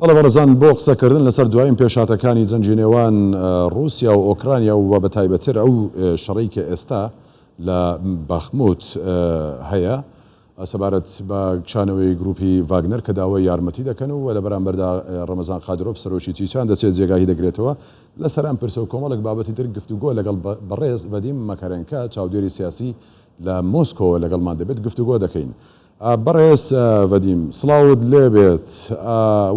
بەڵێ بەڕێزان بۆ قسەکردن لەسەر دوایین پێشهاتەکانی جەنگی نێوان ڕووسیا و ئۆکرانیا و بە تایبەتر ئەو شەڕەی کە ئێستا لە باخموت هەیە سەبارەت بە کشانەوەی گروپی ڤاگنەر کە داوای یارمەتی دەکەن و لە بەرامبەردا ڕەمەزان قادرۆف سەرۆکی چیچان دەچێت جێگاهی دەگرێتەوە لەسەر ئەم پرسە و کۆمەڵێک بابەتی تر گفتوگۆ لەگەڵ بەڕێز ڤەدیم مەکەرێنکە چاودێری سیاسی لە مۆسکۆوە لەگەڵمان دەبێت گفتوگۆ دەکەین. بەڕێز ڤەدیم سڵاوت لێبێت،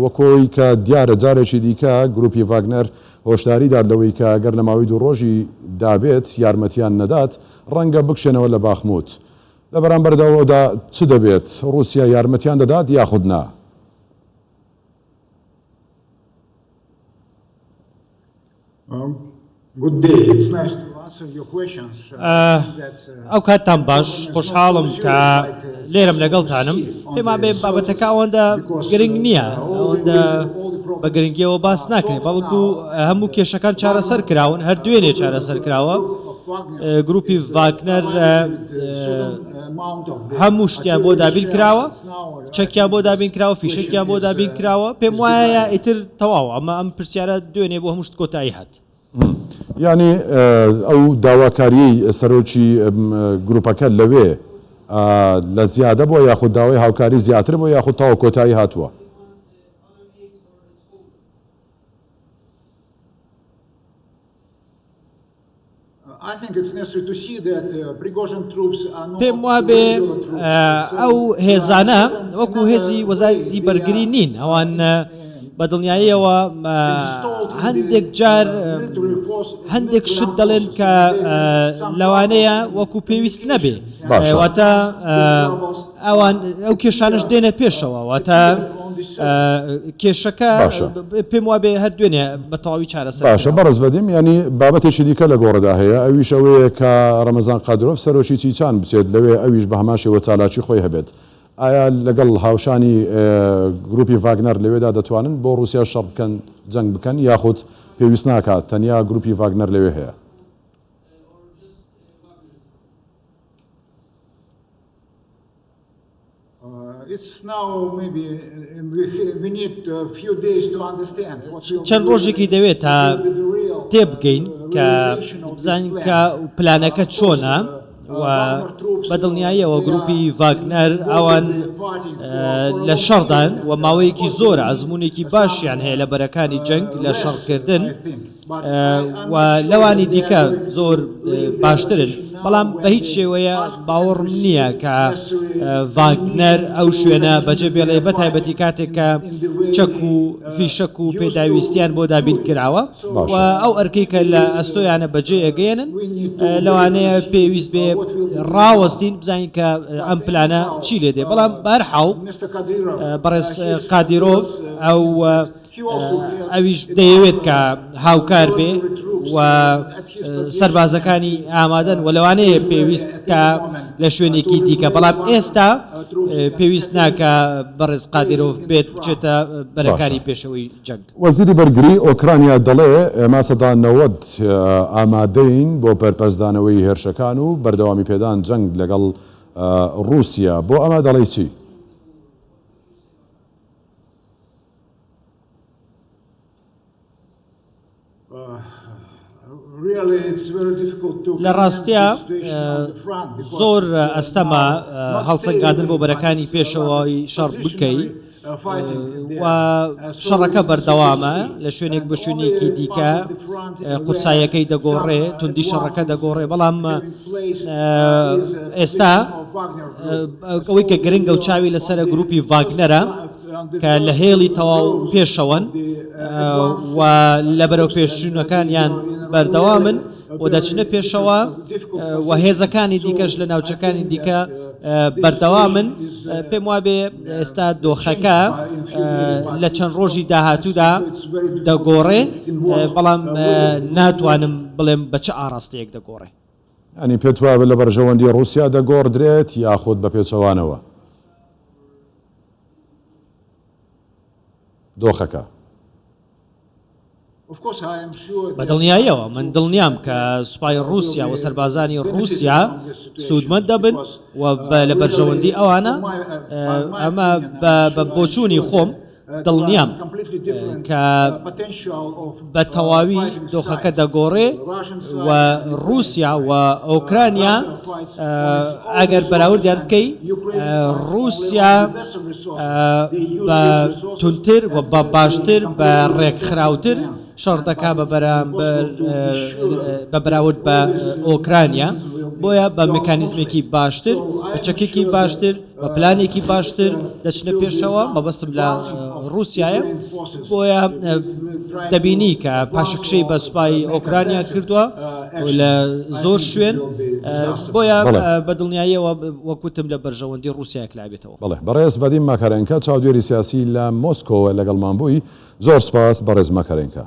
وەکو ئەوەی کە دیارە جارێکی دیکە گروپی ڤاگنەر هۆشداری دات لەوەی کە گەر لە ماوەی دوو ڕۆژی دابێت یارمەتیان نەدات ڕەنگە بکشێنەوە لە باخموت. لە بەرامبەرداوەدا چ دەبێت؟ ڕوسیا یارمەتیان دەدات یاخود نا؟ ئەو کاتتان باش خۆشحاڵم کە لێرەم لەگەڵتانم پێمان بێ بابەتەکە ئەوەندە گرنگ نییە ئەوەندە بە گرنگیەوە باس ناکرێت بەڵکو هەموو کێشەکان چارەسەر کراون هەر دوێنێ چارەسەر کراوە گروپی ڤاگنەر هەموو شتیان بۆ دابین کراوە چەکیان بۆ دابین کراوە فیشەکیان بۆ دابین کراوە پێم وایە ئیتر تەواو ئەمە ئەم پرسیارە دوێنێ بۆ هەموو شت کۆتایی هات. یانی ئەو داواکاریەی سەرۆکی گروپەکە لەوێ لە زیادە بووە یاخود داوای هاوکاری زیاتر بووە یاخود تەواو کۆتایی هاتووە؟ پێم وابێ ئەو هێزانە وەکو هێزی وەزارەتی بەرگری نین ئەوان بە دڵنیاییەوە هەندێک جار هەندێک شت دەڵێن کە لەوانەیە وەکو پێویست نەبێ واتە ئەوان ئەو کێشانەش دێنە پێشەوە واتە کێشەکە پێم وابێ هەر دوێنێ بە تەواوی چارەسەر باشە بەڕێز ڤەدیم یانی بابەتێکی دیکە لە گۆڕدا هەیە ئەویش ئەوەیە کە ڕەمەزان قادرۆف سەرۆکی چیچان بچێت لەوێ ئەویش بە هەمان شێوە چالاکی خۆی هەبێت ئایا لەگەڵ هاوشانی گروپی ڤاگنەر لەوێدا دەتوانن بۆ ڕووسیا شەڕ بکەن جەنگ بکەن یاخود پێویست ناکات تەنیا گروپی ڤاگنەر لەوێ هەیە؟ چەند ڕۆژێکی دەوێت تا تێبگەین کە بزانین کە پلانەکە چۆنە و بە دڵنیاییەوە گروپی ڤاگنەر ئەوان لە شەڕدان و ماوەیەکی زۆرە ئەزمونێکی باشیان هەیە لە بەرەکانی جەنگ لە شەڕکردن. و لەوانی دیکە زۆر باشترن، بەڵام بە هیچ شێوەیە باوەڕم نییە کە ڤاگنەر ئەو شوێنە بەجێ بێڵێ بە تایبەتی کاتێک کە چەک و فیشەک و پێداویستیان بۆ دابین کراوە و ئەو ئەرکەی کە لە ئەستۆیانە بەجێ ئەگەیەنن لەوانەیە پێویست بێ ڕاوەستین بزانین کە ئەم پلانە چی لێ دێ بەڵام بەهەرحاڵ بەڕێز قادیرۆڤ ئەو ئەویش دەیەوێت کە هاوکار بێ و سەربازەکانی ئامادەن و لەوانەیە پێویست کە لە شوێنێکی دیکە بەڵام ئێستا پێویست ناکە بەڕێز قادیرۆڤ بێت بچێتە بەرەکانی پێشەوەی جەنگ. وەزیری بەرگری ئۆکرانیا دەڵێ ئێمە 90% ئامادەین بۆ بەرپەرچدانەوەی هێرشەکان و بەردەوامی پێدان جەنگ لەگەڵ ڕووسیا، بۆ ئەمە دەڵێی چی؟ لە ڕاستیا زۆر ئەستەمە هەڵسەنگاندن بۆ بەرەکانی پێشەوەی شەڕ بکەی و شەڕەکە بەردەوامە لە شوێنێک بە شوێنێکی دیکە قورسایەکەی دەگۆڕێ توندی شەڕەکە دەگۆڕێ بەڵام ئێستا ئەوەی کە گرنگە و چاوی لەسەرە گروپی ڤاگنەرە کە لە هێڵی تەواو پێشەوەن و لە بەرەو پێشچوونەکانیان بەردەوامن و دەچنە پێشەوە و هێزەکانی دیکەش لە ناوچەکانی دیکە بەردەوامن پێم وابێ ئێستا دۆخەکە لە چەند ڕۆژی داهاتوودا دەگۆڕێ بەڵام ناتوانم بڵێم بە چ ئاراستەیەک دەگۆڕێ. یانی پێت وایە لە بەرژەوەندی ڕووسیا دەگۆڕدرێت یاخود بە پێچەوانەوە؟ دۆخەکە. بە دڵنیاییەوە من دڵنیام کە سوپای ڕووسیا و سەربازانی ڕووسیا سوودمەند دەبن و لە بەرژەوەندی ئەوانە ئەمە بە بۆچوونی خۆم. دڵنیام کە بە تەواوی دۆخەکە دەگۆڕێ و ڕووسیا و ئۆکرانیا ئەگەر بەراوردیان بکەی ڕووسیا بە توندتر و بە باشتر بە ڕێکخراوتر شەڕ دەکا بە بەرامبەر بە بەراورد بە ئۆکرانیا بۆیە بە مکانیزمێکی باشتر بە چەکێکی باشتر بە پلانێکی باشتر دەچنە پێشەوە مەبەستم لە ڕووسایە بۆیە دەبینی کە پاشەکشەی بە سوپای ئۆکرانیا کردووە لە زۆر شوێن بۆیە بە دڵنیاییەوە وەکوتم لە بەرژەوەندی ڕووسیا یەکلابێتەوە. بەڵێ بەڕێز ڤادیم ماکارێنکا چاودێری سیاسی لە مۆسکۆوە لەگەڵمان بووی زۆر سوپاس بەڕێز ماکارێنکا.